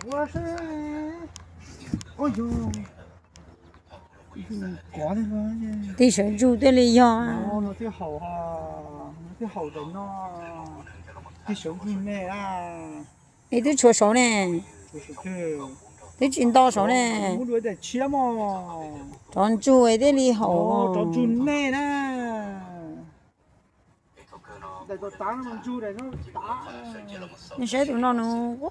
Ua, tib sawv ntsug thiaj li yog. Es twb tshuav saud ne, twb tsis nto saud ne. Rov ntsug es thiaj li haum. Nej saib tus no nws ua,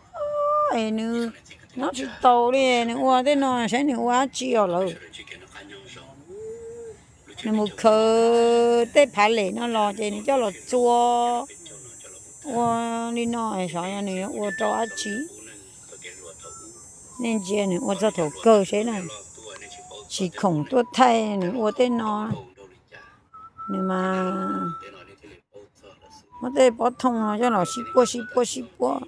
es nws nyob tsis taus li, nws ua tej no saib nws ua dab tsi os lawm. Nws mus khaws tej phav lem no los ces nws coj los txua ua li no, xyov nws yuav ua rau dab tsi. Nej ntsia nws ua txog thaum kawg seb na, tsis khoom tuaj thaij nws ua tej no. Nws mas muab tej pob thooj no coj los sib puab sib puab sib puab.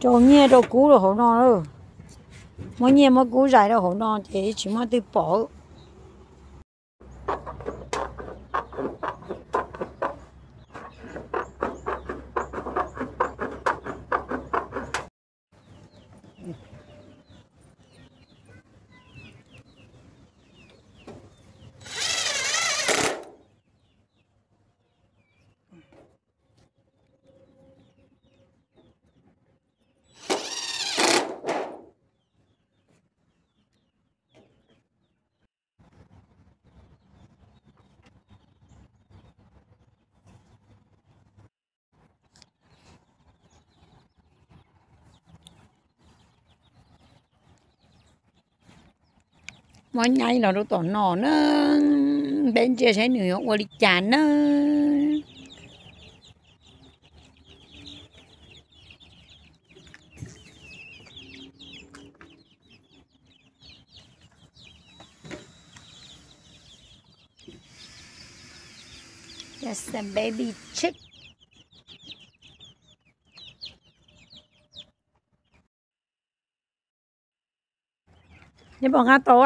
Rau nyiaj rau kub rau hauv no lawm. Muab nyiaj muab kub zais rau hauv no ces tsis muaj twg pom. Muab nyaib los rau tom no na, peb ntsia saib nws yuav ua li cas na. That's a baby chick. Neb puas nqa tau a?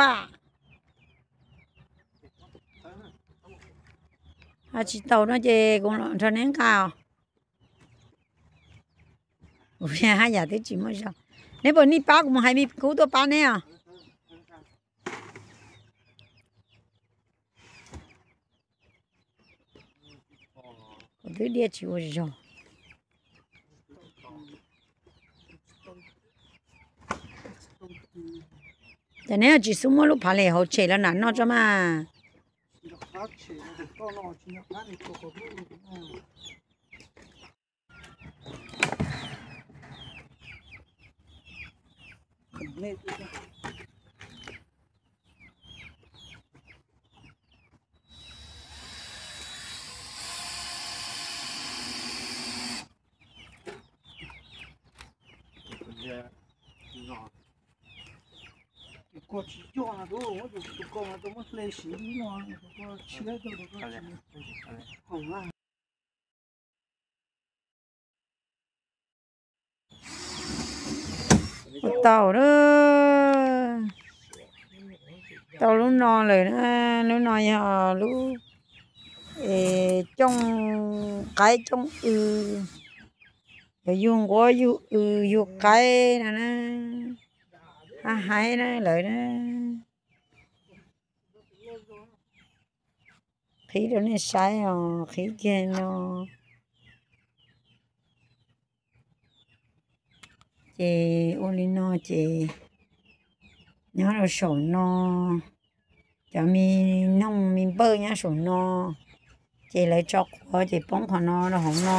Tsis tau no ces kuv nrog neb nqa os. Kuv haj yam twb tsis muaj zog. Neb puas nij pab kuv mus hais me kub tuaj pab neb os? Kuv twb diaj tsis ua zog. Ces neb tsis xub muab lub phav lem hauv tshem los nam noj tso mas. Kuv tsis coj na, tus ko mas tau muab hle siv no, tus ko tshiab rau tus ko tsis khoom na. Tau, tau lub no lawm na, lub no yog lub cooj qaib coob w, yog yug nquab yug w yug qaib no na, hab haib na lawv na. Qhib rau nej saib os, qhib kiag no. Ces ua li no ces nyob rau saum no, cov me noog me npawj nyob saum no, ces lawv tso quav ces poob qhov no rau hauv no,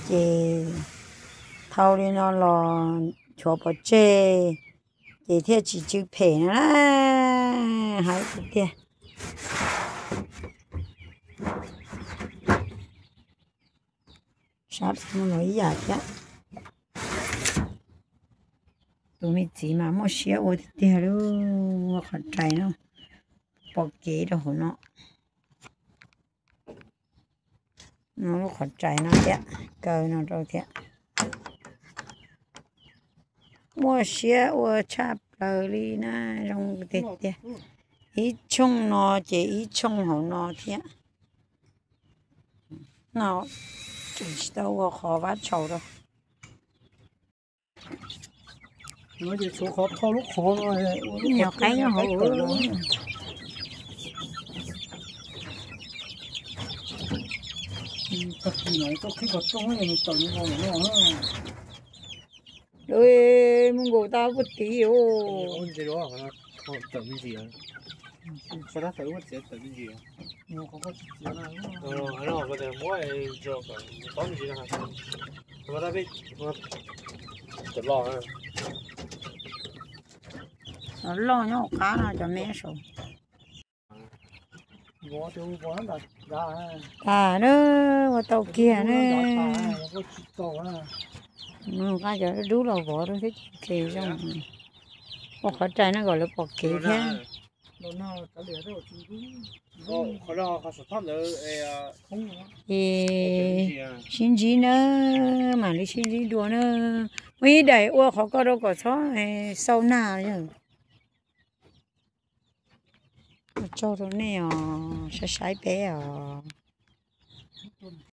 ces thau li no los chuav pov tseg, ces thiaj tsis tsw phem no na. Haib tiag tiag. Sab no los ib yam thiab. Tus me txiv mas muaj siab ua tiag tiag li, ua qhov rais no pom kev rau hauv no. No lub qhov rais no thiab, kaw no rau thiab. Muaj siab ua tshaj plaws li na, zoo tiag tiag. Ib tshooj no ces ib tshooj hauv no thiab. No tseem tsis tau ua qhov vab tshau rau. No ces tshuav qhov tho lub qhov no, nyuam qaib nyob hauv. Tag kis no tuaj qhib qhov rooj nws tawm nkaus no. Mus nkaus tau puag tid. Loj nyob hauv qab no cov me saud. Tas na, ua tau kiag na. Nqa cov dub los vov rau thiab ces zoo. Ua qhov rais no kom lawv pom kev thiab. Ces sib ntsib na, mam li sib ntsib dua na. Muaj ib daim ua qhov ko rau kom txhob xau nag. Ua tsaug rau nej os, saib saib peb os.